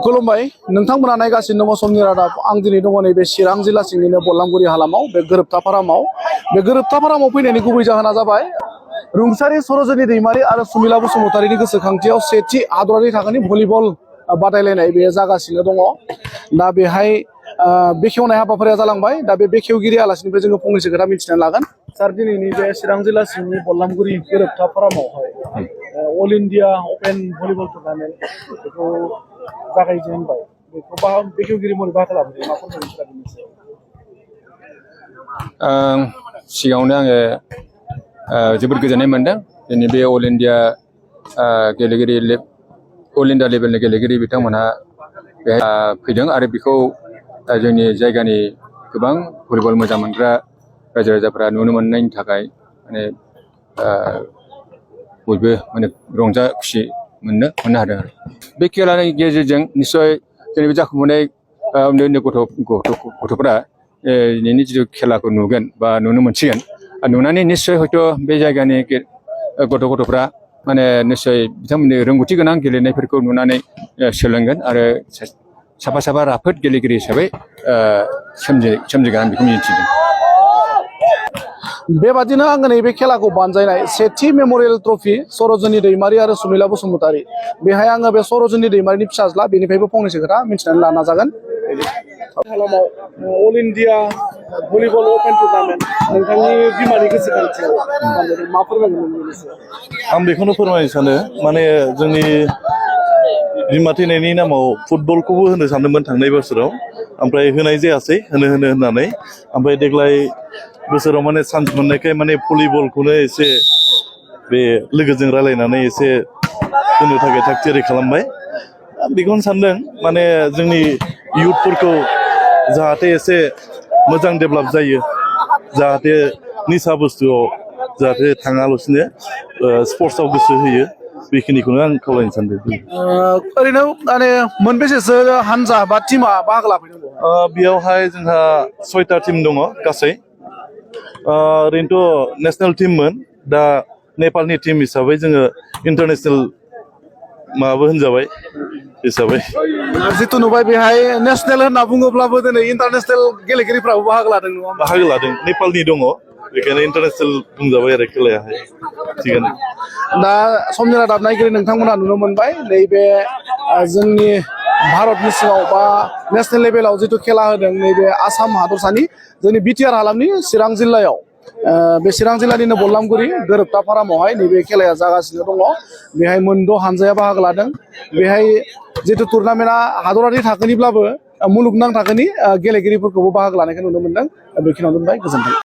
खुलुमबाय नोंथांमोना नायगासिनो दङ समनि रादाब आं दिनै दङ नैबे चिरां जिल्ला सिंनिनो बल्लामगुरि हालामाव बे गोरोबथा फारामाव फैनायनि गुबै जाहोना जाबाय रुंसारि सरजनी दैमारी आरो सुमिला बसुमतारीनि गोसोखांथियाव सेथि हादरारि थाखोनि भलिबल बादायलायनाय बे जागासिनो दङ दा बेहाय बेखेवनाय हाबाफारिया जालांबाय दा बे बेखेवगिरि आलासिनिफ्राय जोङो फंनैसो खोथा मिथिनानै लागोन सार दिनैनि बे चिरां जिल्ला सिंनि बल्लामगुरि गोरोबथा फारामावहाय अल इन्डिया अपेन भलिबल टुर्नामेन्ट बेखौ जागायजेनबाय बेखौ बेखेवगिरि महरै बाहागो लाबोदों मा फोरमायनो सिगाङावनो आङो जोबोद गोजोननाय मोनदों दिनै बे अल इन्डिया लेभेलनि गेलेगिरि बिथांमोनहा बेहाय फैदों आरो बेखौ जोंनि जायगानि गोबां भलिबल मोजां मोनग्रा रायजो राजाफोरा नुनो मोननायनि थाखाय माने बयबो माने रंजा खुसि मोननो हादों आरो बे खेलानि गेजेरजों निस्सय जोंनि बे जाखांबोनाय उन्दै उन्दै गथ'फोरा दिनैनि जिथु खेलाखौ नुगोन बा नुनो मोनसिगोन नुनानै निस्सय हयथ' बे जायगानि गथ'फ्रा माने निस्सय बिथांमोननि रोंगौथि गोनां गेलेनायफोरखौ नुनानै सोलोंगोन आरो साफा राफोद गेलेगिरि हिसाबै सोमजिगोन आं बेखौ मिजिंथिदों। बेबादिनो आङो नैबे खेलाखौ बानजायनाय सेथि मेमरियेल ट्रफि सरजनी दैमारी आरो सुमिला बसुमतारी बेहाय आङो बे सरजनी दैमारीनि फिसाज्ला बेनिफ्रायबो फंनैसो खोथा मिथिनानै लानो नाजागोन। हालामाव अल इन्डिया भलिबल अपेन टुर्नामेन्ट नोंथांनि बिमानि गोसोखांथियाव मा फोरमायगोन? आं बेखौनो फोरमायनो सानो माने जोंनि बिमा थैनायनि नामाव फुटबलखौबो होनो सानदोंमोन थांनाय बोसोराव ओमफ्राय होनाय जायासै होननानै ओमफ्राय देग्लाय बोसोराव माने चान्स मोननायखाय माने भलिबलखौनो एसे बे लोगोजों रायलायनानै एसे होनो थाखाय थाग थियारि खालामबाय। बेखौनो सानदों माने जोंनि इयुथफोरखौ जाहाथे एसे मोजां डेभेलप जायो जाहाथे निसा बुस्थुआव जाहाथे थाङालासिनो स्पर्ट्सआव गोसो होयो बेखिनिखौनो आं खावलायनो सानदों। ओरैनो माने मोनबेसेसो हानजा बा टिमा बाहागो लाफैदों? बेयावहाय जोंहा 6टा टिम दङ गासै ओरैनोथ' नेसनेल टिममोन दा नेपालनि टिम हिसाबै जोङो इन्टारनेसनेल माबाबो होनजाबाय हिसाबै जिथु नुबाय बेहाय नेसनेल होनना बुङोब्लाबो दिनै इन्टारनेसनेल गेलेगिरिफ्राबो बाहागो लादों नङा? बाहागो लादों नेपालनि दङ बेखायनो इन्टारनेसनेल बुंजाबाय आरो खेलायाहाय थिगानो। दा समनि रादाब नायगिरि नोंथांमोना नुनो मोनबाय नैबे जोंनि भारतनि सिङाव बा नेसनेल लेभेलाव जिथु खेला होदों नैबे आसाम हादरसानि जोंनि बिटिआर हालामनि चिरां जिल्लायाव बे चिरां जिल्लानिनो बल्लामगुरि गोरोबथा फारामावहाय नैबे खेलाया जागासिनो दङ बेहाय मोनद' हानजाया बाहागो लादों बेहाय जिथु टुर्नामेन्टआ हादरारि थाखोनिब्लाबो मुलुगनां थाखोनि गेलेगिरिफोरखौबो बाहागो लानायखौ नुनो मोनदों बेखिनियावनो दोनबाय गोजोन्थों।